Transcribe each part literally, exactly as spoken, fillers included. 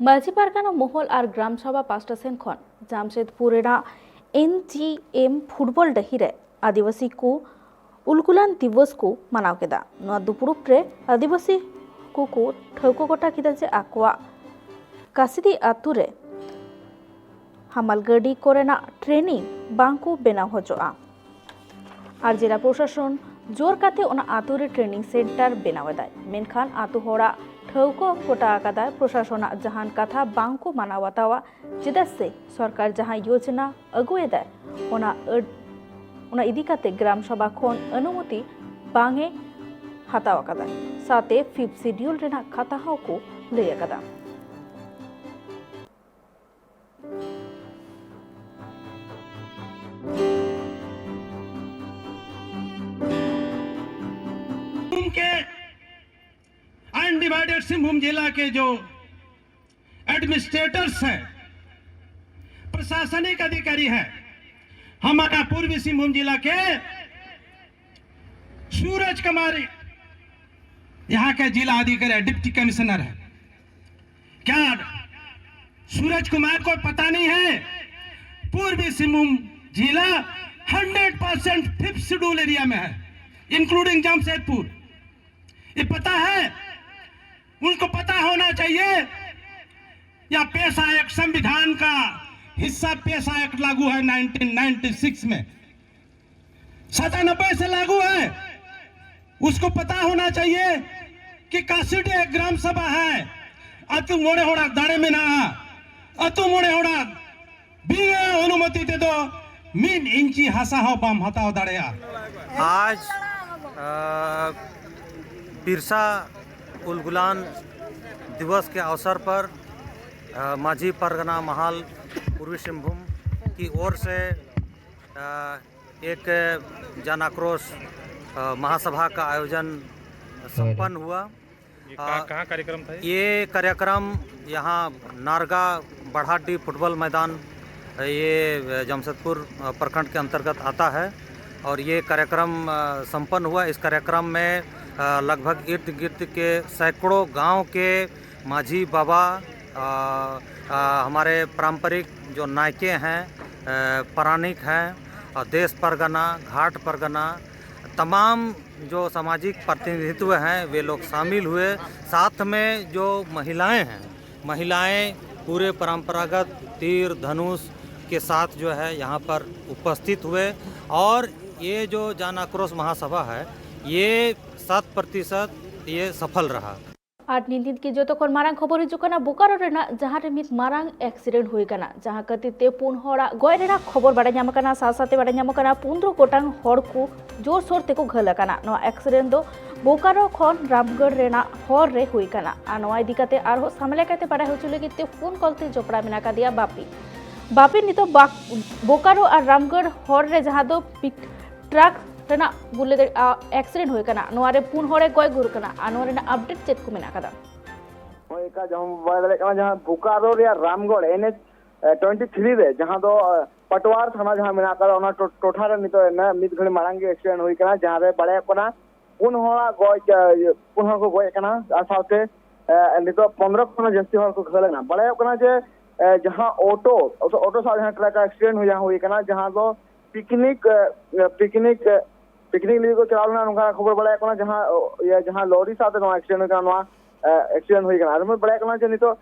ᱢᱟᱹᱡᱷᱤ ᱯᱟᱨᱜᱟᱱᱟ ᱢᱚᱦᱚᱞ ᱟᱨ ᱜᱨᱟᱢ ᱥᱚᱵᱷᱟ ᱯᱟᱦᱴᱟ ᱥᱮᱱ ᱠᱷᱚᱱ ᱡᱟᱢᱥᱮᱫᱽᱯᱩᱨ ᱨᱮᱱᱟᱜ ᱮᱱ ᱡᱤ ᱮᱢ ᱯᱷᱩᱴᱵᱚᱞ ᱰᱟᱹᱦᱤ ᱨᱮ ᱟᱹᱫᱤᱵᱟᱹᱥᱤ ᱠᱚ ᱩᱞᱜᱩᱞᱟᱱ ᱫᱤᱵᱚᱥ ᱠᱚ ᱢᱟᱱᱟᱣ ᱠᱮᱫᱟ᱾ ᱱᱚᱣᱟ ᱫᱩᱯᱲᱩᱵ ᱨᱮ ᱟᱹᱫᱤᱵᱟᱹᱥᱤ ᱠᱚᱠᱚ ᱴᱷᱟᱹᱣᱠᱟᱹ ᱜᱚᱴᱟ ᱠᱮᱫᱟ ᱡᱮ ᱟᱠᱚᱣᱟᱜ ᱠᱟᱥᱤᱫᱤ ᱟᱛᱳ ᱨᱮ ᱦᱟᱢᱟᱞ ᱜᱟᱹᱰᱤ ᱠᱚᱨᱮᱱᱟᱜ training ᱵᱟᱝ ᱠᱚ ᱵᱮᱱᱟᱣ ᱦᱚᱪᱚᱜᱼᱟ᱾ ᱟᱨ ᱡᱮᱞᱟ ᱯᱨᱚᱥᱟᱥᱚᱱ ᱡᱳᱨ ᱠᱟᱛᱮ ᱚᱱᱟ ᱟᱛᱳ ᱨᱮ training center ᱵᱮᱱᱟᱣ ᱮᱫᱟᱭ, ᱢᱮᱱᱠᱷᱟᱱ ᱟᱛᱳ ᱦᱚᱲᱟᱜ ᱴᱷᱟᱹᱣᱠᱟᱹ ᱜᱚᱴᱟ ᱟᱠᱟᱫᱟᱭ ᱯᱨᱚᱥᱟᱥᱚᱱᱟᱜ ᱡᱟᱦᱟᱱ ᱠᱟᱛᱷᱟ ᱵᱟᱝ ᱠᱚ ᱢᱟᱱᱟᱣ ᱵᱟᱛᱟᱣᱟ, ᱪᱮᱫᱟᱜ ᱥᱮ ᱥᱚᱨᱠᱟᱨ ᱡᱟᱦᱟᱸ ᱭᱳᱡᱽᱱᱟ ᱟᱹᱜᱩᱭᱮᱫᱟᱭ ᱚᱱᱟ ᱟᱹᱰ-, ᱚᱱᱟ ᱤᱫᱤ ᱠᱟᱛᱮ ᱜᱨᱟᱢ ᱥᱚᱵᱷᱟ ᱠᱷᱚᱱ ᱚᱱᱩᱢᱚᱛᱤ ᱵᱟᱝ ᱮ ᱦᱟᱛᱟᱣ ᱟᱠᱟᱫᱟ, ᱥᱟᱶᱛᱮ fifth schedule ᱨᱮᱱᱟᱜ ᱠᱟᱛᱷᱟ ᱦᱚᱸ ᱠᱚ ᱞᱟᱹᱭ ᱟᱠᱟᱫᱟ᱾ के अनडिवाइडेड सिंहभूम जिला के जो एडमिनिस्ट्रेटर्स हैं, प्रशासनिक अधिकारी हैं, हमारा पूर्वी सिंहभूम जिला के सूरज कुमार यहाँ के जिला अधिकारी, डिप्टी कमिश्नर है। क्या सूरज कुमार को पता नहीं है? पूर्वी सिंहभूम जिला hundred percent fifth schedule area में है, इंक्लूडिंग जमशेदपुर। ये पता है? उनको पता होना चाहिए। या पेशा एक्ट, संविधान का हिस्सा पेशा एक्ट लागू है नाइनटीन नाइंटी सिक्स में, सत्तानबे से लागू है। उसको पता होना चाहिए कि कासिडे ग्राम सभा है, ᱟᱹᱛᱩ ᱢᱚᱬᱮ ᱦᱚᱲᱟᱜ ᱫᱟᱲᱮ ᱢᱮᱱᱟᱜᱼᱟ᱾ ᱟᱹᱛᱩ ᱢᱚᱬᱮ ᱦᱚᱲᱟᱜ ᱵᱤᱱᱟᱹ ᱚᱱᱩᱢᱚᱛᱤ ᱛᱮᱫᱚ ᱢᱤᱫ ᱤᱧᱪᱤ ᱦᱟᱥᱟ ᱦᱚᱸ ᱵᱟᱢ ᱦᱟᱛᱟᱣ ᱫᱟᱲᱮᱭᱟᱜᱼᱟ᱾ आज अ, बिरसा उलगुलान दिवस के अवसर पर अ, माझी परगना महाल पूर्वी सिंहभूम की ओर से अ, एक जन आक्रोश अ, महासभा का आयोजन संपन्न हुआ। ये का-, अ, कहाँ कार्यक्रम था ये? ये कार्यक्रम यहाँ नारगा बड़हाडी फुटबॉल मैदान, ये जमशेदपुर प्रखंड के अंतर्गत आता है और ये कार्यक्रम अ, संपन्न हुआ। इस कार्यक्रम में अ, लगभग इर्द गिर्द के सैकड़ों गांव के माझी बाबा, आ, आ, हमारे पारंपरिक जो नायके हैं, आ, परानिक हैं, और देश परगना, घाट परगना, तमाम जो सामाजिक प्रतिनिधित्व हैं, वे लोग शामिल हुए। साथ में जो महिलाएं हैं, महिलाएं पूरे परंपरागत तीर धनुष के साथ जो है यहाँ पर उपस्थित हुए, और ये जो जन आक्रोश महासभा है, ये शत प्रतिशत ये सफल रहा। ᱟᱨ ᱱᱤᱛ ᱱᱤᱛ ᱜᱮ ᱡᱚᱛᱚ ᱠᱷᱚᱱ ᱢᱟᱨᱟᱝ ᱠᱷᱚᱵᱚᱨ ᱦᱤᱡᱩᱜ ᱠᱟᱱᱟ ᱵᱳᱠᱟᱨᱳ ᱨᱮᱱᱟᱜ, ᱡᱟᱦᱟᱸ ᱨᱮ ᱢᱤᱫ ᱢᱟᱨᱟᱝ ᱮᱠᱥᱤᱰᱮᱱᱴ ᱦᱩᱭ ᱟᱠᱟᱱᱟ, ᱡᱟᱦᱟᱸ ᱠᱷᱟᱹᱛᱤᱨ ᱛᱮ ᱯᱩᱱ ᱦᱚᱲᱟᱜ ᱜᱚᱡ ᱨᱮᱱᱟᱜ ᱠᱷᱚᱵᱚᱨ ᱵᱟᱲᱟᱭ ᱧᱟᱢ ᱟᱠᱟᱱᱟ᱾ ᱥᱟᱶ ᱥᱟᱶᱛᱮ ᱵᱟᱲᱟᱭ ᱧᱟᱢ ᱟᱠᱟᱱᱟ ᱯᱚᱱᱨᱚ ᱜᱚᱴᱟᱝ ᱦᱚᱲ ᱠᱚ ᱡᱳᱨᱥᱳᱨ ᱛᱮᱠᱚ ᱜᱷᱟᱹᱞ ᱟᱠᱟᱱᱟ᱾ ᱱᱚᱣᱟ ᱮᱠᱥᱤᱰᱮᱱᱴ ᱫᱚ ᱵᱳᱠᱟᱨᱳ ᱠᱷᱚᱱ ᱨᱟᱢᱜᱚᱲ ᱨᱮᱱᱟᱜ ᱦᱚᱨ ᱨᱮ ᱦᱩᱭ ᱟᱠᱟᱱᱟ᱾ ᱟᱨ ᱱᱚᱣᱟ ᱤᱫᱤ ᱠᱟᱛᱮ ᱟᱨᱦᱚᱸ ᱥᱟᱢᱞᱟ ᱠᱟᱛᱮ ᱵᱟᱲᱟᱭ ᱦᱚᱪᱚ ᱞᱟᱹᱜᱤᱫ ᱛᱮ ᱯᱷᱳᱱ ᱠᱚᱞ ᱛᱮ ᱡᱚᱯᱲᱟᱣ ᱢᱮᱱᱟᱜ ᱟᱠᱟᱫᱮᱭᱟ ᱵᱟᱯᱤ᱾ ᱵᱟᱯᱤ, ᱱᱤᱛᱚᱜ ᱵᱟᱠ- ᱵᱳᱠᱟᱨᱳ ᱟᱨ ᱨᱟᱢᱜᱚᱲ ᱦᱚᱨ ᱨᱮ ᱡᱟᱦᱟᱸ ᱫᱚ ᱯᱤᱠ ᱴᱨᱟᱠ ᱨᱮᱱᱟᱜ ᱵᱚᱞᱮ ᱫᱟᱲᱮᱭᱟᱜᱼᱟ ᱮᱠᱥᱤᱰᱮᱱᱴ ᱦᱩᱭ ᱟᱠᱟᱱᱟ, ᱱᱚᱣᱟ ᱨᱮ ᱯᱩᱱ ᱦᱚᱲᱮ ᱜᱚᱡ ᱜᱩᱨ ᱟᱠᱟᱱᱟ᱾ ᱟᱨ ᱱᱚᱣᱟ ᱨᱮᱱᱟᱜ ᱟᱯᱰᱮᱴ ᱪᱮᱫ ᱠᱚ ᱢᱮᱱᱟᱜ ᱟᱠᱟᱫᱟ? ᱦᱳᱭ, ᱮᱠᱟ ᱡᱟᱦᱟᱸ ᱵᱚᱱ ᱵᱟᱲᱟᱭ ᱫᱟᱲᱮᱭᱟᱜ ᱠᱟᱱᱟ, ᱡᱟᱦᱟᱸ ᱵᱳᱠᱟᱨᱳ ᱨᱮᱭᱟᱜ ᱨᱟᱢᱜᱚᱲ ᱮᱱ ᱮᱪ ᱴᱩᱭᱮᱱᱴᱤ ᱛᱷᱨᱤ ᱨᱮ, ᱡᱟᱦᱟᱸ ᱫᱚ ᱟᱸ, ᱯᱟᱴᱣᱟᱨ ᱛᱷᱟᱱᱟ ᱡᱟᱦᱟᱸ ᱢᱮᱱᱟᱜ ᱟᱠᱟᱫᱟ, ᱚᱱᱟ ᱴᱚ- ᱴᱚᱴᱷᱟ ᱨᱮ ᱱᱤᱛᱚᱜ ᱮᱱᱟ ᱢᱤᱫ ᱜᱷᱟᱹᱲᱤ ᱢᱟᱲᱟᱝ ᱜᱮ ᱮᱠᱥᱤᱰᱮᱱᱴ ᱦᱩᱭ ᱟᱠᱟᱱᱟ, ᱡᱟᱦᱟᱸ ᱨᱮ ᱵᱟᱲᱟᱭᱚᱜ ᱠᱟᱱᱟ ᱯᱩᱱ ᱦᱚᱲᱟᱜ ᱜᱚᱡ, ᱟᱸ, ᱤᱭᱟᱹ, ᱯᱩᱱ ᱦᱚᱲ ᱠᱚ ᱜᱚᱡ ᱟᱠᱟᱱᱟ᱾ ᱟᱨ ᱥᱟᱶᱛᱮ ᱟᱸ, ᱱᱤᱛᱚᱜ ᱯᱚᱱᱨᱚ ᱠᱷᱚᱱ ᱦᱚᱸ ᱡᱟᱹᱥᱛᱤ ᱦᱚᱲ ᱠᱚ ᱜᱷᱟᱹᱞ ᱟᱠᱟᱱᱟ᱾ ᱵᱟᱲᱟᱭᱚᱜ ᱠᱟᱱᱟ ᱡᱮ ᱟᱸ, ᱡᱟᱦᱟᱸ ᱚᱴᱳ ᱚᱴᱳ ᱥᱟᱶ ᱡᱟᱦᱟᱸ ᱴᱨᱟᱠ ᱮᱠᱥᱤᱰᱮᱱᱴ ᱦᱩᱭ ᱦᱩᱭ ᱟᱠᱟᱱᱟ, ᱡᱟᱦᱟᱸ ᱫᱚ ᱯᱤᱠᱱᱤᱠ ᱯᱤᱠᱱᱤᱠ ᱯᱤᱠᱱᱤᱠ ᱞᱟᱹᱜᱤᱫ ᱠᱚ ᱪᱟᱞᱟᱣ ᱞᱮᱱᱟ, ᱱᱚᱝᱠᱟ ᱠᱷᱚᱵᱚᱨ ᱵᱟᱲᱟᱭᱚᱜ ᱠᱟᱱᱟ᱾ ᱡᱟᱦᱟᱸ ᱤᱭᱟᱹ ᱡᱟᱦᱟᱸ ᱞᱚᱨᱤ ᱥᱟᱶᱛᱮ ᱱᱚᱣᱟ ᱮᱠᱥᱤᱰᱮᱱᱴ ᱦᱩᱭ ᱟᱠᱟᱱᱟ, ᱱᱚᱣᱟ ᱮᱠᱥᱤᱰᱮᱱᱴ ᱦᱩᱭ ᱟᱠᱟᱱᱟ᱾ ᱟᱨ ᱵᱟᱲᱟᱭᱚᱜ ᱠᱟᱱᱟ ᱡᱮ ᱱᱤᱛᱚᱜ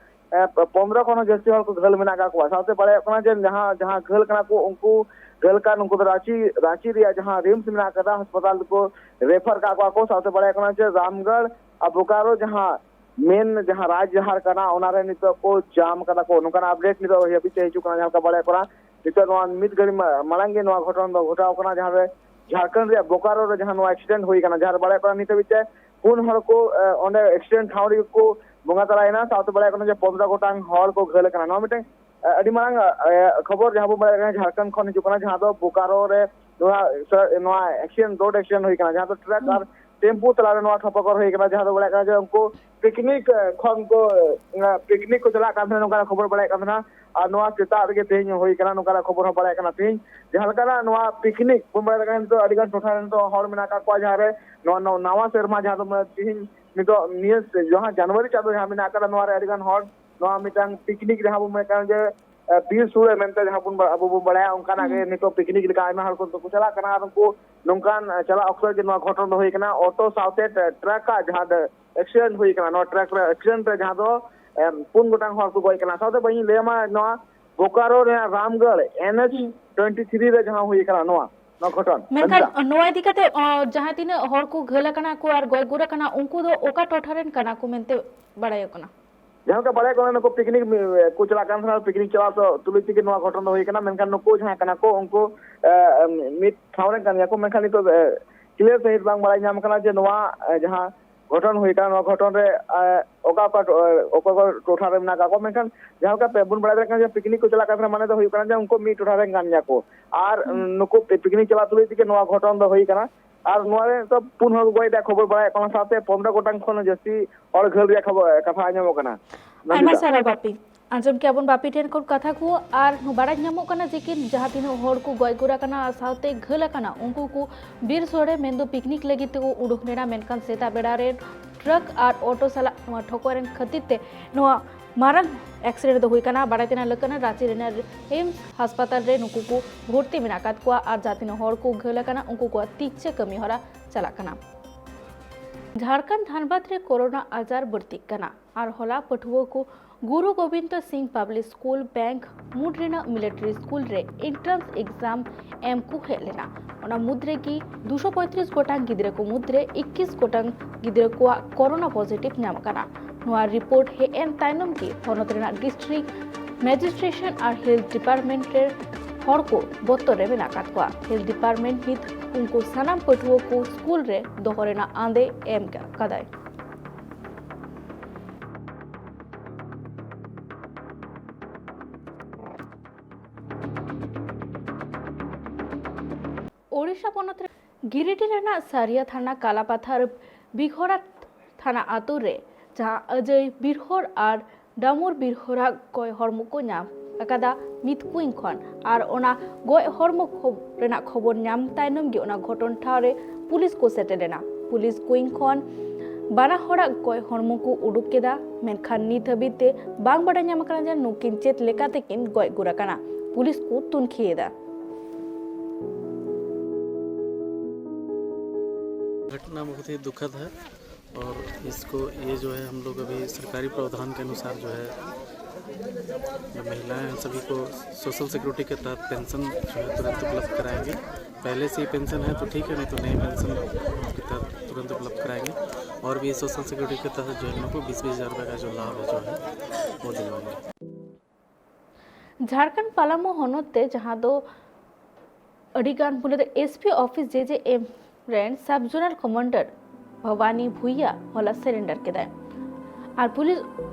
ᱯᱚᱱᱨᱚ ᱠᱷᱚᱱ ᱦᱚᱸ ᱡᱟᱹᱥᱛᱤ ᱦᱚᱲ ᱠᱚ ᱜᱷᱟᱹᱞ ᱢᱮᱱᱟᱜ ᱟᱠᱟᱫ ᱠᱚᱣᱟ᱾ ᱥᱟᱶᱛᱮ ᱵᱟᱲᱟᱭᱚᱜ ᱠᱟᱱᱟ ᱡᱮ ᱡᱟᱦᱟᱸ ᱡᱟᱦᱟᱸ ᱜᱷᱟᱹᱞ ᱠᱟᱱᱟ ᱠᱚ, ᱩᱱᱠᱩ ᱜᱷᱟᱹᱞ ᱠᱟᱱ ᱩᱱᱠᱩ ᱫᱚ ᱨᱟᱸᱪᱤ ᱨᱟᱸᱪᱤ ᱨᱮᱭᱟᱜ ᱡᱟᱦᱟᱸ ᱨᱤᱢᱥ ᱢᱮᱱᱟᱜ ᱟᱠᱟᱫᱟ, ᱦᱟᱥᱯᱟᱛᱟᱞ ᱫᱚᱠᱚ ᱨᱮᱯᱷᱟᱨ ᱠᱟᱜ ᱠᱚᱣᱟ ᱠᱚ᱾ ᱥᱟᱶᱛᱮ ᱵᱟᱲᱟᱭᱚᱜ ᱠᱟᱱᱟ ᱡᱮ ᱨᱟᱢᱜᱚᱲ ᱟᱨ ᱵᱳᱠᱟᱨᱳ ᱡᱟᱦᱟᱸ ᱢᱮᱱ ᱡᱟᱦᱟᱸ ᱨᱟᱡᱽ ᱡᱟᱦᱟᱸ ᱠᱟᱱᱟ, ᱚᱱᱟᱨᱮ ᱱᱤᱛᱚᱜ ᱠᱚ ᱡᱟᱢ ᱠᱟᱫᱟ ᱠᱚ, ᱱᱚᱝᱠᱟᱱᱟᱜ ᱟᱯᱰᱮᱴ ᱱᱤᱛᱚᱜ ᱦᱟᱹᱵᱤᱡ ᱛᱮ ᱦᱤᱡᱩᱜ ᱠᱟᱱᱟ᱾ ᱡᱟᱦᱟᱸ ᱞᱮᱠᱟ ᱵᱟᱲᱟᱭᱚᱜ ᱠᱟᱱᱟ, ᱱᱤᱛᱚᱜ ᱱᱚᱣᱟ ᱢᱤᱫ ᱜᱷᱟᱹᱲᱤ ᱢᱟ- ᱢᱟᱲᱟᱝ ᱜᱮ ᱱᱚᱣᱟ ᱜᱷᱚᱴᱚᱱ ᱫᱚ ᱜᱷᱚᱴᱟᱣ ᱠᱟᱱᱟ, ᱡᱟᱦᱟᱸ ᱨᱮ ᱡᱷᱟᱲᱠᱷᱚᱸᱰ ᱨᱮᱭᱟᱜ ᱵᱳᱠᱟᱨᱳ ᱨᱮ ᱡᱟᱦᱟᱸ ᱱᱚᱣᱟ ᱮᱠᱥᱤᱰᱮᱱᱴ ᱦᱩᱭ ᱠᱟᱱᱟ, ᱡᱟᱦᱟᱸ ᱨᱮ ᱵᱟᱲᱟᱭᱚᱜ ᱠᱟᱱᱟ ᱱᱤᱛ ᱦᱟᱹᱵᱤᱡ ᱛᱮ ᱯᱩᱱ ᱦᱚᱲ ᱠᱚ, ᱮ, ᱚᱸᱰᱮ ᱮᱠᱥᱤᱰᱮᱱᱴ ᱴᱷᱟᱶ ᱨᱮᱜᱮ ᱠᱚ ᱵᱚᱸᱜᱟ ᱛᱟᱞᱟᱭᱮᱱᱟ᱾ ᱥᱟᱶᱛᱮ ᱵᱟᱲᱟᱭᱚᱜ ᱠᱟᱱᱟ ᱡᱮ ᱯᱚᱱᱨᱚ ᱜᱚᱴᱟᱝ ᱦᱚᱲ ᱠᱚ ᱜᱷᱟᱹᱞ ᱟᱠᱟᱱᱟ᱾ ᱱᱚᱣᱟ ᱢᱤᱫᱴᱮᱱ, ᱮ, ᱟᱹᱰᱤ ᱢᱟᱨᱟᱝ, ᱮ, ᱠᱷᱚᱵᱚᱨ ᱡᱟᱦᱟᱸ ᱵᱚᱱ ᱵᱟᱲᱟᱭ ᱠᱟᱱᱟ, ᱡᱷᱟᱲᱠᱷᱚᱸᱰ ᱠᱷᱚᱱ ᱦᱤᱡᱩᱜ ᱠᱟᱱᱟ, ᱡᱟᱦᱟᱸ ᱫᱚ ᱵᱳᱠᱟᱨᱳ ᱨᱮ ᱱᱚᱣᱟ ᱥᱟ- ᱱᱚᱣᱟ ᱮᱠᱥᱤᱰᱮᱱᱴ, ᱨᱳᱰ ᱮᱠᱥᱤᱰᱮᱱᱴ ᱦᱩᱭ ᱠᱟᱱᱟ, ᱡᱟᱦᱟᱸ ᱫᱚ ᱴᱨᱟᱠ ᱟᱨ ᱴᱮᱢᱯᱩ ᱛᱟᱞᱟᱨᱮ ᱱᱚᱣᱟ ᱴᱷᱚᱯᱚᱠᱚᱨ ᱦᱩᱭ ᱠᱟᱱᱟ, ᱡᱟᱦᱟᱸ ᱫᱚ ᱵᱟᱲᱟᱭ ᱠᱟᱱᱟ ᱡᱮ ᱩᱱᱠᱩ ᱯᱤᱠᱱᱤᱠ, ᱮ, ᱠᱷᱚᱱ ᱠᱚ, ᱮ, ᱯᱤᱠᱱᱤᱠ ᱠᱚ ᱪᱟᱞᱟᱜ ᱠᱟᱱ ᱛᱟᱦᱮᱸᱱᱟ, ᱱᱚᱝᱠᱟᱱᱟᱜ ᱠᱷᱚᱵᱚᱨ ᱵᱟᱲᱟᱭ ᱠᱟᱱ ᱛᱟᱦᱮᱸᱱᱟ᱾ ᱟᱨ ᱱᱚᱣᱟ ᱥᱮᱛᱟᱜ ᱨᱮᱜᱮ ᱛᱮᱦᱮᱧ ᱦᱩᱭ ᱠᱟᱱᱟ, ᱱᱚᱝᱠᱟᱱᱟᱜ ᱠᱷᱚᱵᱚᱨ ᱦᱚᱸ ᱵᱟᱲᱟᱭ ᱠᱟᱱᱟ᱾ ᱛᱮᱦᱮᱧ ᱡᱟᱦᱟᱸ ᱞᱮᱠᱟᱱᱟᱜ ᱱᱚᱣᱟ ᱯᱤᱠᱱᱤᱠ ᱵᱚᱱ ᱵᱟᱲᱟᱭ ᱠᱟᱱᱟ, ᱱᱤᱛᱚᱜ ᱟᱹᱰᱤ ᱜᱟᱱ ᱴᱚᱴᱷᱟ ᱨᱮ ᱱᱤᱛᱚᱜ ᱦᱚᱲ ᱢᱮᱱᱟᱜ ᱟᱠᱟᱫ ᱠᱚᱣᱟ, ᱡᱟᱦᱟᱸ ᱨᱮ ᱱᱚᱣᱟ ᱱᱚ- ᱱᱟᱣᱟ ᱥᱮᱨᱢᱟ, ᱡᱟᱦᱟᱸ ᱫᱚ ᱢᱟᱱᱮ ᱛᱮᱦᱮᱧ ᱱᱤᱛᱚᱜ ᱱᱤᱭᱟᱹ ᱥᱮ- ᱡᱟᱦᱟᱸ ᱡᱟᱱᱩᱣᱟᱨᱤ ᱪᱟᱸᱫᱳ ᱡᱟᱦᱟᱸ ᱢᱮᱱᱟᱜ ᱟᱠᱟᱫᱟ, ᱱᱚᱣᱟ ᱨᱮ ᱟᱹᱰᱤ ᱜᱟᱱ ᱦᱚᱲ ᱱᱚᱣᱟ ᱢᱤᱫᱴᱟᱝ ᱯᱤᱠᱱᱤᱠ ᱡᱟᱦᱟᱸ ᱵᱚᱱ ᱢᱮᱱᱮᱫ ᱠᱟᱱ ᱡᱮ, ᱮ, ᱵᱤᱨ ᱥᱩᱲᱟᱹ ᱢᱮᱱᱛᱮ ᱡᱟᱦᱟᱸ ᱵᱚᱱ ᱵᱟ-, ᱟᱵᱚ ᱵᱚᱱ ᱵᱟᱲᱟᱭᱟ, ᱚᱱᱠᱟᱱᱟᱜ ᱜᱮ ᱦᱩᱸ᱾ ᱱᱤᱛᱚᱜ ᱯᱤᱠᱱᱤᱠ ᱞᱮᱠᱟ ᱟᱭᱢᱟ ᱦᱚᱲ ᱠᱚ ᱠᱚ ᱪᱟᱞᱟᱜ ᱠᱟᱱᱟ᱾ ᱟᱨ ᱩᱱᱠᱩ ᱱᱚᱝᱠᱟᱱ, ᱮ, ᱪᱟᱞᱟᱜ ᱚᱠᱛᱚ ᱨᱮᱜᱮ ᱱᱚᱣᱟ ᱜᱷᱚᱴᱚᱱ ᱫᱚ ᱦᱩᱭ ᱠᱟᱱᱟ᱾ ᱚᱴᱳ ᱥᱟᱶᱛᱮ ᱴᱨᱟ-, ᱴᱨᱟᱠ ᱟᱜ ᱡᱟᱦᱟᱸ ᱫᱚ ᱮᱠᱥᱤᱰᱮᱱᱴ ᱦᱩᱭ ᱠᱟᱱᱟ, ᱱᱚᱣᱟ ᱴᱨᱟᱠ ᱨᱮ ᱮᱠᱥᱤᱰᱮᱱᱴ ᱨᱮ ᱡᱟᱦᱟᱸ ᱫᱚ, ᱮᱢ, ᱯᱩᱱ ᱜᱚᱴᱟᱝ ᱦᱚᱲ ᱠᱚ ᱜᱚᱡ ᱠᱟᱱᱟ᱾ ᱥᱟᱶᱛᱮ ᱵᱟᱹᱧ ᱞᱟᱹᱭᱟᱢᱟ, ᱱᱚᱣᱟ ᱵᱳᱠᱟᱨᱳ ᱨᱮᱱᱟᱜ ᱨᱟᱢᱜᱚᱲ ᱮᱱ ᱮᱪ ᱦᱩᱸ᱾ ᱴᱩᱭᱮᱱᱴᱤ ᱛᱷᱨᱤ ᱨᱮ ᱡᱟᱦᱟᱸ ᱦᱩᱭ ᱠᱟᱱᱟ ᱱᱚᱣᱟ, ᱱᱚᱣᱟ ᱜᱷᱚᱴᱚᱱ᱾ ᱢᱮᱱᱠᱷᱟᱱ ᱢᱮᱱᱫᱟ᱾ ᱱᱚᱣᱟ ᱤᱫᱤ ᱠᱟᱛᱮ, ᱚ, ᱡᱟᱦᱟᱸ ᱛᱤᱱᱟᱹᱜ ᱦᱚᱲ ᱠᱚ ᱜᱷᱟᱹᱞ ᱟᱠᱟᱱᱟ ᱠᱚ ᱟᱨ ᱜᱚᱡ ᱜᱩᱨ ᱟᱠᱟᱱᱟ, ᱩᱱᱠᱩ ᱫᱚ ᱚᱠᱟ ᱴᱚᱴᱷᱟ ᱨᱮᱱ ᱠᱟᱱᱟ ᱠᱚ ᱢᱮᱱᱛᱮ ᱵᱟᱲᱟᱭᱚᱜ ᱠᱟᱱᱟ? ᱡᱟᱦᱟᱸ ᱞᱮᱠᱟ ᱵᱟᱲᱟᱭᱚᱜ ᱠᱟᱱᱟ, ᱱᱩᱠᱩ ᱯᱤᱠᱱᱤᱠ ᱠᱚ ᱪᱟᱞᱟᱜ ᱠᱟᱱ ᱛᱟᱦᱮᱱᱟ, ᱯᱤᱠᱱᱤᱠ ᱪᱟᱞᱟᱣ ᱛᱩᱞᱩᱡ ᱛᱮᱜᱮ ᱱᱚᱣᱟ ᱜᱷᱚᱴᱚᱱ ᱫᱚ ᱦᱩᱭ ᱠᱟᱱᱟ᱾ ᱢᱮᱱᱠᱷᱟᱱ ᱱᱩᱠᱩ ᱡᱟᱦᱟᱸᱭ ᱠᱟᱱᱟ ᱠᱚ, ᱩᱱᱠᱩ, ᱮ, ᱢᱤᱫ ᱴᱷᱟᱶ ᱨᱮᱱ ᱠᱟᱱ ᱜᱮᱭᱟ ᱠᱚ, ᱢᱮᱱᱠᱷᱟᱱ ᱱᱤᱛᱚᱜ, ᱮ, ᱠᱞᱤᱭᱟᱨ ᱥᱟᱺᱦᱤᱡ ᱵᱟᱝ ᱵᱟᱲᱟᱭ ᱧᱟᱢ ᱠᱟᱱᱟ ᱡᱮ ᱱᱚᱣᱟ, ᱮ, ᱡᱟᱦᱟᱸ ᱜᱷᱚᱴᱚᱱ ᱦᱩᱭ ᱠᱟᱱᱟ, ᱱᱚᱣᱟ ᱜᱷᱚᱴᱚᱱ ᱨᱮ, ᱮ, ᱚᱠᱟ ᱚᱠᱟ ᱴᱚ-, ᱮ, ᱚᱠᱚᱭ ᱚᱠᱚᱭ ᱴᱚᱴᱷᱟ ᱨᱮ ᱢᱮᱱᱟᱜ ᱠᱟᱜ ᱠᱚᱣᱟ᱾ ᱢᱮᱱᱠᱷᱟᱱ ᱡᱟᱦᱟᱸ ᱞᱮᱠᱟ ᱯᱮ ᱵᱚᱱ ᱵᱟᱲᱟᱭ ᱫᱟᱲᱮᱭᱟᱜ ᱠᱟᱱᱟ ᱡᱮ ᱯᱤᱠᱱᱤᱠ ᱠᱚ ᱪᱟᱞᱟᱜ ᱠᱟᱱ ᱛᱟᱦᱮᱱᱟ, ᱢᱟᱱᱮ ᱫᱚ ᱦᱩᱭᱩᱜ ᱠᱟᱱᱟ ᱡᱮ ᱩᱱᱠᱩ ᱢᱤᱫ ᱴᱚᱴᱷᱟ ᱨᱮᱱ ᱠᱟᱱ ᱜᱮᱭᱟ ᱠᱚ᱾ ᱟᱨ ᱦᱩᱸ᱾ ᱱᱩᱠᱩ ᱯᱤ-, ᱯᱤᱠᱱᱤᱠ ᱪᱟᱞᱟᱜ ᱛᱩᱞᱩᱡ ᱛᱮᱜᱮ ᱱᱚᱣᱟ ᱜᱷᱚᱴᱚᱱ ᱫᱚ ᱦᱩᱭ ᱠᱟᱱᱟ᱾ ᱟᱨ ᱱᱚᱣᱟ ᱨᱮ ᱱᱤᱛᱚᱜ ᱯᱩᱱ ᱦᱚᱲ ᱠᱚ ᱜᱚᱡ ᱨᱮᱭᱟᱜ ᱠᱷᱚᱵᱚᱨ ᱵᱟᱲᱟᱭᱚᱜ ᱠᱟᱱᱟ, ᱥᱟᱶᱛᱮ ᱯᱚᱱᱨᱚ ᱜᱚᱴᱟᱝ ᱠᱷᱚᱱ ᱡᱟᱹᱥᱛᱤ ᱦᱚᱲ ᱜᱷᱟᱹᱞ ᱨᱮᱭᱟᱜ ᱠᱷᱚᱵᱚᱨ, ᱠᱟᱛᱷᱟ ᱟᱸᱡᱚᱢᱚᱜ ᱠᱟᱱᱟ᱾ ᱟᱭᱢᱟ ᱱᱚᱱᱫᱤᱛᱟ᱾ ᱥᱟᱨᱦᱟᱣ ᱵᱟᱯᱤ᱾ ᱟᱸᱡᱚᱢ ᱠᱮᱜᱼᱟ ᱵᱚᱱ ᱵᱟᱯᱤ ᱴᱷᱮᱱ ᱠᱷᱚᱱ ᱠᱟᱛᱷᱟ ᱠᱚ, ᱟᱨ ᱵᱟᱲᱟᱭ ᱧᱟᱢᱚᱜ ᱠᱟᱱᱟ ᱡᱮ ᱠᱤᱱ ᱡᱟᱦᱟᱸ ᱛᱤᱱᱟᱹᱜ ᱦᱚᱲ ᱠᱚ ᱜᱚᱡ ᱜᱩᱨ ᱟᱠᱟᱱᱟ ᱟᱨ ᱥᱟᱶᱛᱮ ᱜᱷᱟᱹᱞ ᱟᱠᱟᱱᱟ, ᱩᱱᱠᱩ ᱠᱚ ᱵᱤᱨ ᱥᱳᱲᱮ ᱢᱮᱱᱫᱚ ᱯᱤᱠᱱᱤᱠ ᱞᱟᱹᱜᱤᱫ ᱛᱮᱠᱚ ᱩᱰᱩᱠ ᱞᱮᱱᱟ, ᱢᱮᱱᱠᱷᱟᱱ ᱥᱮᱛᱟᱜ ᱵᱮᱲᱟ ᱨᱮ ᱴᱨᱟᱠ ᱟᱨ ᱚᱴᱳ ᱥᱟᱞᱟᱜ ᱱᱚᱣᱟ ᱴᱷᱚᱠᱚᱨ ᱮᱱ ᱠᱷᱟᱹᱛᱤᱨ ᱛᱮ ᱱᱚᱣᱟ ᱢᱟᱨᱟᱝ ᱮᱠᱥᱤᱰᱮᱱᱴ ᱫᱚ ᱦᱩᱭ ᱠᱟᱱᱟ᱾ ᱵᱟᱲᱟᱭ ᱛᱮᱱᱟᱜ ᱞᱟᱹᱠ ᱠᱟᱱᱟ, ᱨᱟᱸᱪᱤ ᱨᱮᱱᱟᱜ ᱮᱢᱥ ᱦᱟᱥᱯᱟᱛᱟᱞ ᱨᱮ ᱱᱩᱠᱩ ᱠᱚ ᱵᱷᱚᱨᱛᱤ ᱢᱮᱱᱟᱜ ᱟᱠᱟᱫ ᱠᱚᱣᱟ ᱟᱨ ᱡᱟᱦᱟᱸ ᱛᱤᱱᱟᱹᱜ ᱦᱚᱲ ᱠᱚ ᱜᱷᱟᱹᱞ ᱟᱠᱟᱱᱟ, ᱩᱱᱠᱩ ᱠᱚᱣᱟᱜ ᱛᱤᱠᱪᱷᱟᱹ ᱠᱟᱹᱢᱤ ᱦᱚᱨᱟ ᱪᱟᱞᱟᱜ ᱠᱟᱱᱟ᱾ ᱡᱷᱟᱲᱠᱷᱚᱸᱰ ᱫᱷᱟᱱᱵᱟᱫᱽ ᱨᱮ ᱠᱳᱨᱳᱱᱟ ᱟᱡᱟᱨ ᱵᱟᱹᱲᱛᱤᱜ ᱠᱟᱱᱟ ᱟᱨ ᱦᱚᱞᱟ ᱯᱟᱹᱴᱷᱩᱣᱟᱹ ᱠᱚ ᱜᱩᱨᱩ ᱜᱳᱵᱤᱱᱫᱚ ᱥᱤᱝ ᱯᱟᱵᱽᱞᱤᱠ ᱥᱠᱩᱞ ᱵᱮᱝᱠ ᱢᱩᱰ ᱨᱮᱱᱟᱜ ᱢᱤᱞᱤᱴᱟᱨᱤ ᱥᱠᱩᱞ ᱨᱮ ᱮᱱᱴᱨᱟᱱᱥ ᱮᱠᱡᱟᱢ ᱮᱢ ᱠᱚ ᱦᱮᱡ ᱞᱮᱱᱟ᱾ ᱚᱱᱟ ᱢᱩᱫᱽ ᱨᱮᱜᱮ ᱫᱩᱥᱚ ᱯᱚᱸᱭᱛᱨᱤᱥ ᱜᱚᱴᱟᱝ ᱜᱤᱫᱽᱨᱟᱹ ᱠᱚ ᱢᱩᱫᱽᱨᱮ ᱤᱠᱤᱥ ᱜᱚᱴᱟᱝ ᱜᱤᱫᱽᱨᱟᱹ ᱠᱚᱣᱟᱜ ᱠᱳᱨᱳᱱᱟ ᱯᱚᱡᱤᱴᱤᱵᱷ ᱧᱟᱢ ᱟᱠᱟᱱᱟ᱾ ᱱᱚᱣᱟ ᱨᱤᱯᱳᱨᱴ ᱦᱮᱡ ᱮᱱ ᱛᱟᱭᱱᱚᱢ ᱜᱮ ᱦᱚᱱᱚᱛ ᱨᱮᱱᱟᱜ ᱰᱤᱥᱴᱨᱤᱠᱴ ᱢᱮᱡᱤᱥᱴᱨᱮᱥᱚᱱ ᱟᱨ ᱦᱮᱞᱛᱷ ᱰᱤᱯᱟᱨᱴᱢᱮᱱᱴ ᱨᱮ ᱦᱚᱲ ᱠᱚ ᱵᱚᱛᱚᱨ ᱨᱮ ᱢᱮᱱᱟᱜ ᱟᱠᱟᱫ ᱠᱚᱣᱟ᱾ ᱦᱮᱞᱛᱷ ᱰᱤᱯᱟᱨᱴᱢᱮᱱᱴ ᱱᱤᱛ ᱩᱱᱠᱩ ᱥᱟᱱᱟᱢ ᱯᱟᱹᱴᱷᱩᱣᱟᱹ ᱠᱚ ᱥᱠᱩᱞ ᱨᱮ ᱫᱚᱦᱚ ᱨᱮᱱᱟᱜ ᱟᱸᱫᱮ ᱮᱢ ᱟᱠᱟᱫᱟᱭ᱾ ᱳᱰᱤᱥᱟ ᱯᱚᱱᱚᱛ ᱨᱮ ᱜᱤᱨᱤᱰᱤ ᱨᱮᱱᱟᱜ ᱥᱟᱨᱤᱭᱟ ᱛᱷᱟᱱᱟ ᱠᱟᱞᱟᱯᱟᱛᱷᱟᱨ ᱵᱤᱜᱷᱚᱲᱟ ᱛᱷᱟᱱᱟ ᱟᱛᱳ ᱨᱮ ᱡᱟᱦᱟᱸ ᱟᱹᱡᱟᱹᱭ ᱵᱤᱨᱦᱚᱲ ᱟᱨ ᱰᱟᱢᱩᱨ ᱵᱤᱨᱦᱚᱲᱟᱜ ᱜᱚᱡ ᱦᱚᱲᱢᱚ ᱠᱚ ᱧᱟᱢ ᱟᱠᱟᱫᱟ ᱢᱤᱫ ᱠᱩᱧ ᱠᱷᱚᱱ, ᱟᱨ ᱚᱱᱟ ᱜᱚᱡ ᱦᱚᱲᱢᱚ ᱠᱷᱚᱵ-, ᱨᱮᱱᱟᱜ ᱠᱷᱚᱵᱚᱨ ᱧᱟᱢ ᱛᱟᱭᱱᱚᱢ ᱜᱮ ᱚᱱᱟ ᱜᱷᱚᱴᱚᱱ ᱴᱷᱟᱶ ᱨᱮ ᱯᱩᱞᱤᱥ ᱠᱚ ᱥᱮᱴᱮᱨ ᱞᱮᱱᱟ᱾ ᱯᱩᱞᱤᱥ ᱠᱩᱧ ᱠᱷᱚᱱ ᱵᱟᱱᱟ ᱦᱚᱲᱟᱜ ᱜᱚᱡ ᱦᱚᱲᱢᱚ ᱠᱚ ᱩᱰᱩᱠ ᱠᱮᱫᱟ, ᱢᱮᱱᱠᱷᱟᱱ ᱱᱤᱛ ᱦᱟᱹᱵᱤᱡ ᱛᱮ ᱵᱟᱝ ᱵᱟᱰᱟᱭ ᱧᱟᱢ ᱟᱠᱟᱱᱟ ᱡᱮ ᱱᱩᱠᱤᱱ ᱪᱮᱫ ᱞᱮᱠᱟᱛᱮ ᱠᱤᱱ ᱜᱚᱡ ᱜᱩᱨ ᱟᱠᱟᱱᱟ᱾ ᱯᱩᱞᱤᱥ ᱠᱚ ᱛᱩᱱᱠᱷᱤ ᱮᱫᱟ᱾ घटना बहुत ही दुखद है और इसको, ये जो है, हम लोग अभी सरकारी प्रावधान के अनुसार जो है, जो महिलाएं हैं, सभी को सोशल सिक्योरिटी के तहत पेंशन जो है, तुरंत उपलब्ध कराएंगे। पहले से ही पेंशन है तो ठीक है, नहीं तो नई पेंशन के तहत तुरंत उपलब्ध कराएंगे। और भी सोशल सिक्योरिटी के तहत जो है, इन लोग को बीस बीस हज़ार रुपये का जो लाभ है, जो है, वो दिलवाएंगे। ᱡᱷᱟᱲᱠᱷᱚᱸᱰ ᱯᱟᱞᱟᱢᱩ ᱦᱚᱱᱚᱛ ᱛᱮ, ᱡᱟᱦᱟᱸ ᱫᱚ ᱟᱹᱰᱤᱜᱟᱱ ᱯᱩᱞᱤᱥ ᱮᱥᱯᱤ ᱚᱯᱷᱤᱥ ᱡᱮ ᱡᱮ ᱮᱢ ᱨᱮᱱ ᱥᱟᱵ ᱡᱳᱱᱟᱞ ᱠᱚᱢᱟᱱᱰᱟᱨ ᱵᱷᱚᱵᱟᱱᱤ ᱵᱷᱩᱭᱟ ᱦᱚᱞᱟ ᱥᱟᱨᱮᱱᱰᱟᱨ ᱠᱮᱫᱟᱭ᱾ ᱟᱨ ᱯᱩᱞᱤᱥ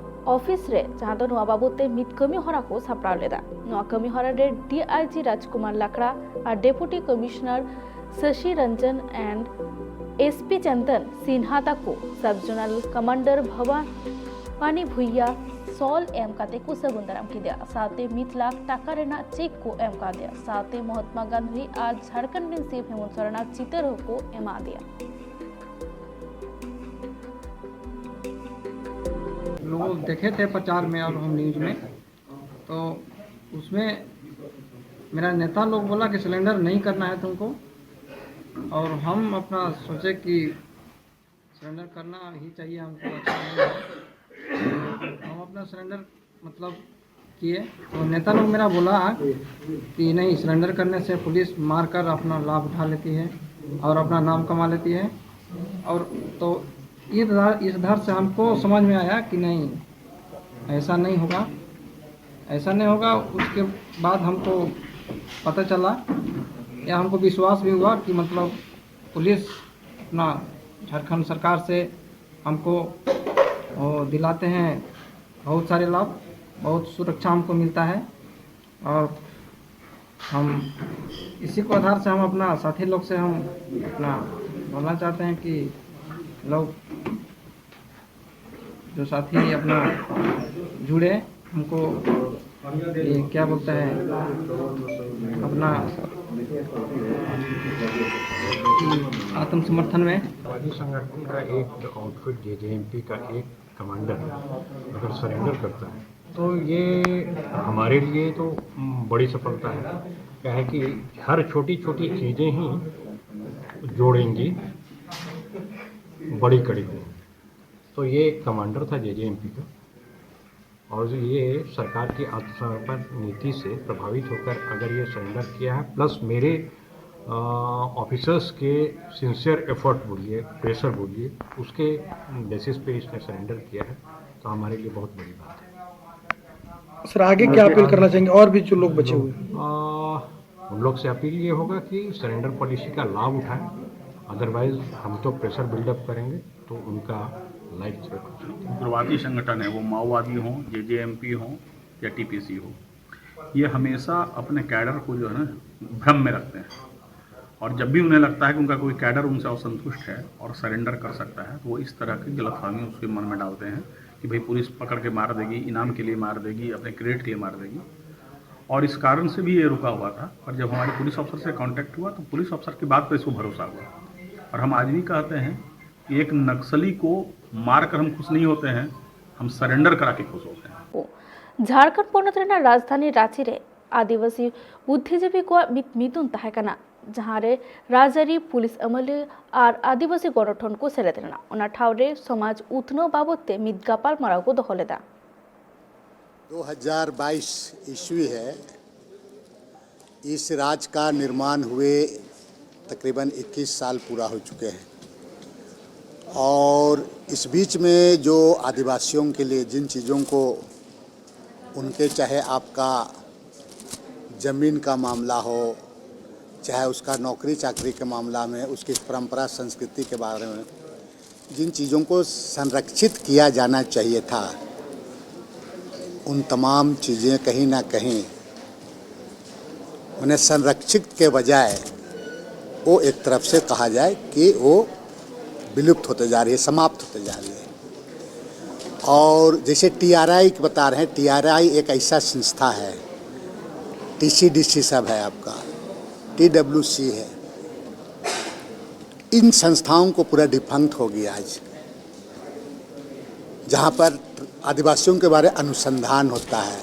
ᱚᱯᱷᱤᱥ ᱨᱮ, ᱡᱟᱦᱟᱸ ᱫᱚ ᱱᱚᱣᱟ ᱵᱟᱵᱚᱛ ᱛᱮ ᱢᱤᱫ ᱠᱟᱹᱢᱤ ᱦᱚᱨᱟ ᱠᱚ ᱥᱟᱯᱲᱟᱣ ᱞᱮᱫᱟ᱾ ᱱᱚᱣᱟ ᱠᱟᱹᱢᱤ ᱦᱚᱨᱟ ᱨᱮ ᱰᱤᱟᱭᱡᱤ ᱨᱟᱡᱽᱠᱩᱢᱟᱨ ᱞᱟᱠᱲᱟ ᱟᱨ deputy commissioner Shashi Ranjan and SP Chandan Sinha ᱛᱟᱠᱚ ᱥᱟᱵ ᱡᱳᱱᱟᱞ ᱠᱚᱢᱟᱱᱰᱟᱨ ᱵᱷᱚᱵᱟᱱᱤ ᱵᱷᱩᱭᱟ ᱥᱚᱞ ᱮᱢ ᱠᱟᱛᱮ ᱠᱚ ᱥᱟᱹᱜᱩᱱ ᱫᱟᱨᱟᱢ ᱠᱮᱫᱮᱭᱟ᱾ ᱥᱟᱶᱛᱮ ᱢᱤᱫ ᱞᱟᱠᱷ ᱴᱟᱠᱟ ᱨᱮᱱᱟᱜ ᱪᱮᱠ ᱠᱚ ᱮᱢ ᱠᱟᱣᱫᱮᱭᱟ᱾ ᱥᱟᱶᱛᱮ ᱢᱚᱦᱟᱛᱢᱟ ᱜᱟᱱᱫᱷᱤ ᱟᱨ ᱡᱷᱟᱲᱠᱷᱚᱸᱰ ᱨᱮᱱ ᱥᱤᱵ ᱦᱮᱢᱚᱱᱛ ᱥᱚᱨᱮᱱᱟᱜ ᱪᱤᱛᱟᱹᱨ ᱦᱚᱸᱠᱚ ᱮᱢᱟ ᱫᱮᱭᱟ᱾ लोग देखे थे प्रचार में और हम न्यूज में, तो उसमें मेरा नेता लोग बोला कि सिलेंडर नहीं करना है तुमको, और हम अपना सोचे कि सिलेंडर करना ही चाहिए हमको, अच्छा नहीं है। हम अपना सिलेंडर, मतलब, किए, तो नेता लोग मेरा बोला कि नहीं, सिलेंडर करने से पुलिस मारकर अपना लाभ उठा लेती है और अपना नाम कमा लेती है। और तो इस डर, इस डर से हमको समझ में आया कि नहीं, ऐसा नहीं होगा, ऐसा नहीं होगा। उसके बाद हमको पता चला या हमको विश्वास भी हुआ कि, मतलब, पुलिस अपना झारखंड सरकार से हमको वो दिलाते हैं बहुत सारे लाभ, बहुत सुरक्षा हमको मिलता है। और हम इसी को आधार से हम अपना साथी लोग से हम अपना बोलना चाहते हैं कि लोग जो साथी अपना जुड़े हमको ये क्या बोलता है, अपना आत्मसमर्थन में। आतंकवादी संगठन का एक आउटफिट, जेजेएमपी का एक कमांडर अगर सरेंडर करता है तो ये हमारे लिए तो बड़ी सफलता है। क्या है कि हर छोटी छोटी चीज़ें ही जोड़ेंगी बड़ी कड़ी को। तो ये एक कमांडर था जेजेएमपी का, और ये सरकार की आत्मसमर्पण नीति से प्रभावित होकर अगर ये सरेंडर किया है, प्लस मेरे ऑफिसर्स के सिंसियर एफर्ट बोलिए, प्रेशर बोलिए, उसके बेसिस पे इसने सरेंडर किया है, तो हमारे लिए बहुत बड़ी बात है। सर, आगे क्या अपील करना चाहेंगे और भी जो लोग बचे हुए हैं? आ, उन लोग से अपील ये होगा कि सरेंडर पॉलिसी का लाभ उठाएं, अदरवाइज हम तो प्रेशर बिल्डअप करेंगे तो उनका लाइफ थ्रेट हो सकता है। उग्रवादी संगठन है, वो माओवादी हों, जेजेएमपी हों या टीपीसी हो, ये हमेशा अपने कैडर को जो है ना भ्रम में रखते हैं। और जब भी उन्हें लगता है कि उनका कोई कैडर उनसे असंतुष्ट है और सरेंडर कर सकता है, तो वो इस तरह की गलतफहमी उसके मन में डालते हैं कि भाई पुलिस पकड़ के मार देगी, इनाम के लिए मार देगी, अपने क्रेडिट के लिए मार देगी। और इस कारण से भी ये रुका हुआ था। और जब हमारे पुलिस अफसर से कांटेक्ट हुआ तो पुलिस अफसर की बात पर इसको भरोसा हुआ। और हम आज भी कहते हैं कि एक नक्सली को मारकर हम खुश नहीं होते हैं, हम सरेंडर करा के खुश होते हैं। ᱡᱷᱟᱲᱠᱷᱚᱸᱰ ᱯᱚᱱᱚᱛ ᱨᱮᱱᱟᱜ ᱨᱟᱡᱽᱫᱷᱟᱱᱤ ᱨᱟᱸᱪᱤ ᱨᱮ ᱟᱹᱫᱤᱵᱟᱹᱥᱤ ᱵᱩᱫᱽᱫᱷᱤᱡᱤᱵᱤ ᱠᱚᱣᱟᱜ ᱢᱤᱫ ᱢᱤᱫᱩᱱ ᱛᱟᱦᱮᱸ ᱠᱟᱱᱟ, ᱡᱟᱦᱟᱸ ᱨᱮ ᱨᱟᱡᱽᱟᱹᱨᱤ, ᱯᱩᱞᱤᱥ ᱟᱹᱢᱟᱹᱞᱤ ᱟᱨ ᱟᱹᱫᱤᱵᱟᱹᱥᱤ ᱜᱚᱱᱚᱴᱷᱚᱱ ᱠᱚ ᱥᱮᱞᱮᱫ ᱞᱮᱱᱟ᱾ ᱚᱱᱟ ᱴᱷᱟᱶ ᱨᱮ ᱥᱚᱢᱟᱡᱽ ᱩᱛᱱᱟᱹᱣ ᱵᱟᱵᱚᱫ ᱛᱮ ᱢᱤᱫ ᱜᱟᱯᱟᱞ ᱢᱟᱨᱟᱣ ᱠᱚ ᱫᱚᱦᱚ ᱞᱮᱫᱟ᱾ दो हज़ार बाईस ईस्वी है। इस राज्य का निर्माण हुए तकरीबन इक्कीस साल पूरा हो चुके हैं और इस बीच में जो आदिवासियों के लिए जिन चीज़ों को, उनके, चाहे आपका ज़मीन का मामला हो, चाहे उसका नौकरी चाकरी के मामला में, उसकी परंपरा संस्कृति के बारे में जिन चीज़ों को संरक्षित किया जाना चाहिए था, उन तमाम चीज़ें कहीं ना कहीं उन्हें संरक्षित के बजाय वो एक तरफ से कहा जाए कि वो विलुप्त होते जा रही है, समाप्त होते जा रही है। और जैसे टीआरआई बता रहे हैं, टीआरआई एक ऐसा संस्था है, टीसीडीसी सब है आपका, टीडब्ल्यूसी है, इन संस्थाओं को पूरा डिफंक्ट हो गया आज, जहाँ पर आदिवासियों के बारे अनुसंधान होता है,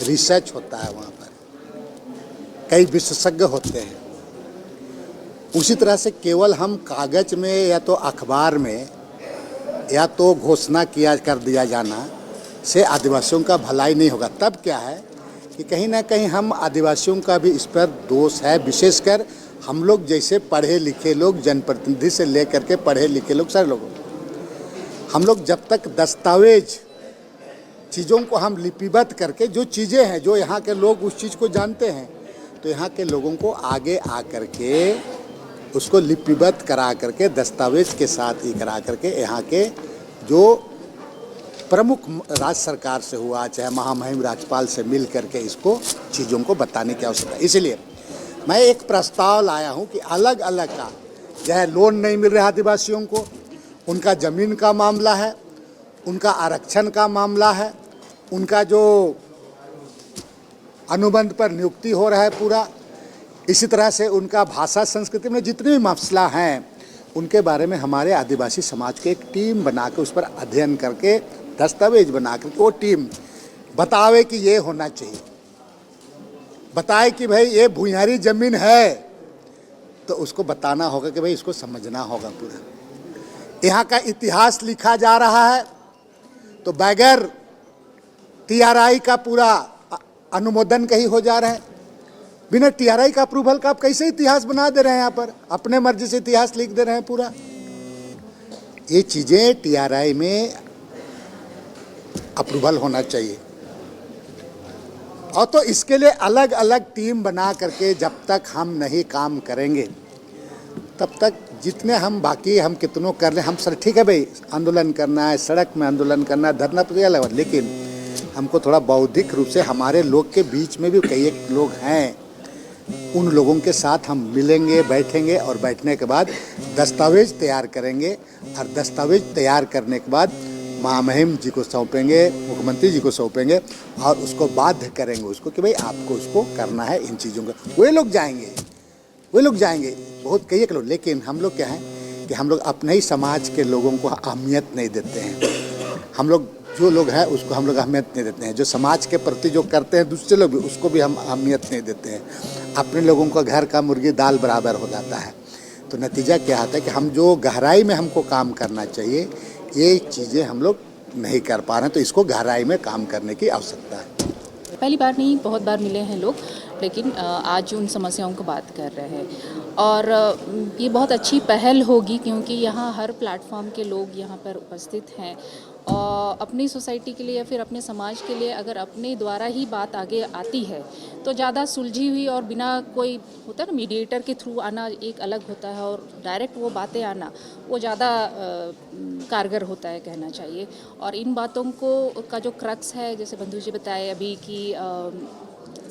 रिसर्च होता है, वहाँ पर कई विशेषज्ञ होते हैं। उसी तरह से केवल हम कागज में या तो अखबार में या तो घोषणा किया कर दिया जाना से आदिवासियों का भलाई नहीं होगा। तब क्या है कि कहीं ना कहीं हम आदिवासियों का भी इस पर दोष है, विशेषकर हम लोग जैसे पढ़े लिखे लोग, जनप्रतिनिधि से लेकर के पढ़े लिखे लोग, सारे लोग, हम लोग जब तक दस्तावेज, चीज़ों को हम लिपिबद्ध करके, जो चीज़ें हैं, जो यहाँ के लोग उस चीज़ को जानते हैं, तो यहाँ के लोगों को आगे आ करके उसको लिपिबद्ध करा करके, दस्तावेज के साथ ये करा करके यहाँ के जो प्रमुख राज्य सरकार से हुआ, चाहे महामहिम राज्यपाल से मिल करके इसको, चीज़ों को बताने की आवश्यकता है। इसलिए मैं एक प्रस्ताव लाया हूँ कि अलग अलग का, चाहे लोन नहीं मिल रहा आदिवासियों को, उनका ज़मीन का मामला है, उनका आरक्षण का मामला है, उनका जो अनुबंध पर नियुक्ति हो रहा है पूरा, इसी तरह से उनका भाषा संस्कृति में जितने भी मसला हैं, उनके बारे में हमारे आदिवासी समाज की एक टीम बना के उस पर अध्ययन करके, दस्तावेज बना करके वो टीम बतावे कि ये होना चाहिए, बताए कि भाई ये भुइंहारी जमीन है, तो उसको बताना होगा कि भाई इसको समझना होगा पूरा। यहाँ का इतिहास लिखा जा रहा है तो बगैर टीआरआई का पूरा अ-, अनुमोदन कहीं हो जा रहा है। बिना टीआरआई का अप्रूवल का आप कैसे इतिहास बना दे रहे हैं? यहाँ पर अपने मर्जी से इतिहास लिख दे रहे हैं पूरा। ये चीज़ें टीआरआई में अप्रूवल होना चाहिए। और तो इसके लिए अलग अलग टीम बना करके जब तक हम नहीं काम करेंगे, तब तक जितने हम बाकी हम कितनों कर लें, हम सर, ठीक है भाई, आंदोलन करना है, सड़क में आंदोलन करना है, धरना पर अलग बात, लेकिन हमको थोड़ा बौद्धिक रूप से हमारे लोग के बीच में भी कई एक लोग हैं, उन लोगों के साथ हम मिलेंगे, बैठेंगे और बैठने के बाद दस्तावेज तैयार करेंगे और दस्तावेज तैयार करने के बाद महामहिम जी को सौंपेंगे, मुख्यमंत्री जी को सौंपेंगे और उसको बाध्य करेंगे उसको कि भाई आपको उसको करना है इन चीज़ों का। वे लोग जाएंगे, वे लोग जाएंगे। बहुत कहिए लोग, लेकिन हम लोग क्या है कि हम लोग अपने ही समाज के लोगों को अहमियत नहीं देते हैं। हम लोग जो लोग हैं उसको हम लोग अहमियत नहीं देते हैं। जो समाज के प्रति जो करते हैं दूसरे लोग भी, उसको भी हम अहमियत नहीं देते हैं। अपने लोगों का घर का मुर्गी दाल बराबर हो जाता है। तो नतीजा क्या आता है कि हम जो गहराई में हमको काम करना चाहिए, ये चीज़ें हम लोग नहीं कर पा रहे हैं। तो इसको गहराई में काम करने की आवश्यकता है। पहली बार नहीं, बहुत बार मिले हैं लोग, लेकिन आज उन समस्याओं को बात कर रहे हैं। और ये बहुत अच्छी पहल होगी, क्योंकि यहाँ हर प्लेटफॉर्म के लोग यहाँ पर उपस्थित हैं। और अपनी सोसाइटी के लिए या फिर अपने समाज के लिए अगर अपने द्वारा ही बात आगे आती है, तो ज़्यादा सुलझी हुई और बिना कोई, होता है ना, मीडिएटर के थ्रू आना एक अलग होता है, और डायरेक्ट वो बातें आना, वो ज़्यादा कारगर होता है, कहना चाहिए। और इन बातों को, का जो क्रक्स है, जैसे बंधु जी बताए अभी कि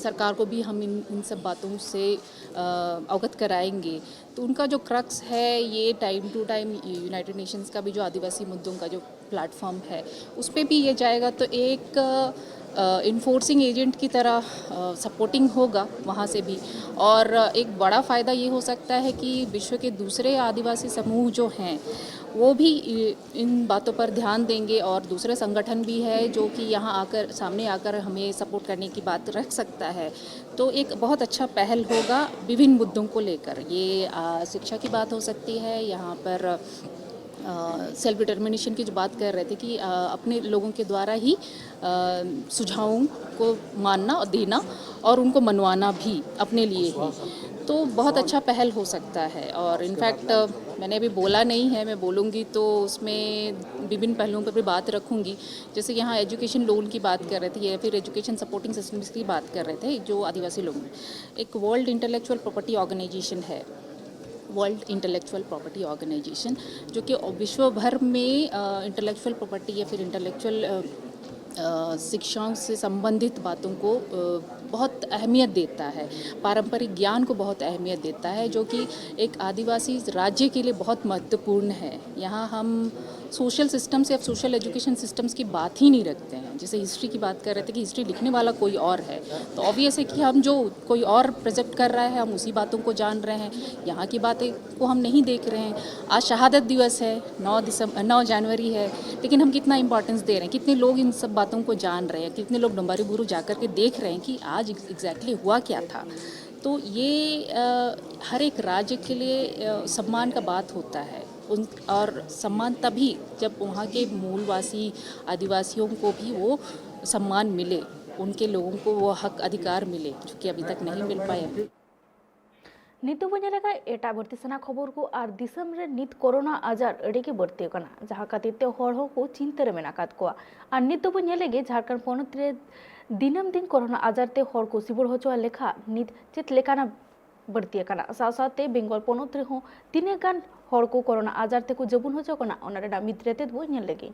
सरकार को भी हम इन इन सब बातों से अवगत कराएंगे, तो उनका जो क्रक्स है, ये time to time United Nations का भी जो आदिवासी मुद्दों का जो प्लेटफॉर्म है, उस पर भी ये जाएगा। तो एक इन्फोर्सिंग एजेंट की तरह सपोर्टिंग होगा वहाँ से भी। और एक बड़ा फ़ायदा ये हो सकता है कि विश्व के दूसरे आदिवासी समूह जो हैं, वो भी इन बातों पर ध्यान देंगे, और दूसरे संगठन भी है जो कि यहाँ आकर, सामने आकर हमें सपोर्ट करने की बात रख सकता है। तो एक बहुत अच्छा पहल होगा विभिन्न मुद्दों को लेकर। ये शिक्षा की बात हो सकती है, यहाँ पर सेल्फ डिटर्मिनेशन की जो बात कर रहे थे कि अपने लोगों के द्वारा ही सुझावों को मानना और देना और उनको मनवाना भी अपने लिए ही, तो बहुत अच्छा पहल हो सकता है। और इनफैक्ट मैंने अभी बोला नहीं है, मैं बोलूँगी तो उसमें विभिन्न पहलुओं पर भी बात रखूँगी। जैसे यहाँ एजुकेशन लोन की बात कर रहे थे या फिर एजुकेशन सपोर्टिंग सिस्टम्स की बात कर रहे थे, जो आदिवासी लोग हैं। एक वर्ल्ड इंटेलेक्चुअल प्रॉपर्टी ऑर्गेनाइजेशन है, वर्ल्ड इंटेलेक्चुअल प्रॉपर्टी ऑर्गेनाइजेशन, जो कि विश्व भर में इंटेलेक्चुअल प्रॉपर्टी या फिर इंटेलेक्चुअल शिक्षाओं से संबंधित बातों को बहुत अहमियत देता है, पारंपरिक ज्ञान को बहुत अहमियत देता है, जो कि एक आदिवासी राज्य के लिए बहुत महत्वपूर्ण है। यहाँ हम सोशल सिस्टम्स या सोशल एजुकेशन सिस्टम्स की बात ही नहीं रखते हैं। जैसे हिस्ट्री की बात कर रहे थे कि हिस्ट्री लिखने वाला कोई और है, तो ऑब्वियस है कि हम जो कोई और प्रेजेंट कर रहा है, हम उसी बातों को जान रहे हैं। यहाँ की बातें को हम नहीं देख रहे हैं। आज शहादत दिवस है, नौ दिसंबर, नौ जनवरी है, लेकिन हम कितना इंपॉर्टेंस दे रहे हैं, कितने लोग इन सब बातों को जान रहे हैं, कितने लोग डोंबारी बुरू जाकर के देख रहे हैं कि आज एग्जैक्टली हुआ क्या था। तो ये अ, हर एक राज्य के लिए अ, सम्मान का बात होता है। उन और सम्मान तभी, जब वहाँ के मूलवासी आदिवासियों को भी वो सम्मान मिले, उनके लोगों को वो हक अधिकार मिले, जो कि अभी तक नहीं मिल पाया। ᱱᱤᱛ ᱫᱚᱵᱚ ᱧᱮᱞ ᱟᱠᱟᱫ ᱮᱴᱟᱜ ᱵᱟᱹᱲᱛᱤ ᱥᱟᱱᱟ ᱠᱷᱚᱵᱚᱨ ᱠᱚ᱾ ᱟᱨ ᱫᱤᱥᱚᱢ ᱨᱮ ᱱᱤᱛ ᱠᱳᱨᱳᱱᱟ ᱟᱡᱟᱨ ᱟᱹᱰᱤ ᱜᱮ ᱵᱟᱹᱲᱛᱤ ᱟᱠᱟᱱᱟ, ᱡᱟᱦᱟᱸ ᱠᱷᱟᱹᱛᱤᱨ ᱛᱮ ᱦᱚᱲ ᱦᱚᱸᱠᱚ ᱪᱤᱱᱛᱟᱹ ᱨᱮ ᱢᱮᱱᱟᱜ ᱟᱠᱟᱫ ᱠᱚᱣᱟ᱾ ᱟᱨ ᱱᱤᱛ ᱫᱚᱵᱚ ᱧᱮᱞᱮᱫ ᱜᱮ, ᱡᱷᱟᱲᱠᱷᱚᱸᱰ ᱯᱚᱱᱚᱛ ᱨᱮ ᱫᱤᱱᱟᱹᱢ ᱫᱤᱱ ᱠᱳᱨᱳᱱᱟ ᱟᱡᱟᱨ ᱛᱮ ᱦᱚᱲ ᱠᱚ ᱥᱤᱵᱤᱲ ᱦᱚᱪᱚᱣᱟᱜ ᱞᱮᱠᱷᱟ ᱱᱤᱛ ᱪᱮᱫ ᱞᱮᱠᱟᱱᱟᱜ ᱵᱟᱹᱲᱛᱤ ᱟᱠᱟᱱᱟ, ᱥᱟᱶ ᱥᱟᱶᱛᱮ ᱵᱮᱝᱜᱚᱞ ᱯᱚᱱᱚᱛ ᱨᱮᱦᱚᱸ ᱛᱤᱱᱟᱹᱜ ᱜᱟᱱ ᱦᱚᱲ ᱠᱚ ᱠᱳᱨᱳᱱᱟ ᱟᱡᱟᱨ ᱛᱮᱠᱚ ᱡᱟᱹᱵᱩᱱ ᱦᱚᱪᱚ ᱠᱟᱱᱟ, ᱚᱱᱟ ᱨᱮᱱᱟᱜ ᱢᱤᱫ ᱨᱮᱛᱮᱫ ᱵᱚ ᱧᱮᱞ ᱞᱮᱜᱮ᱾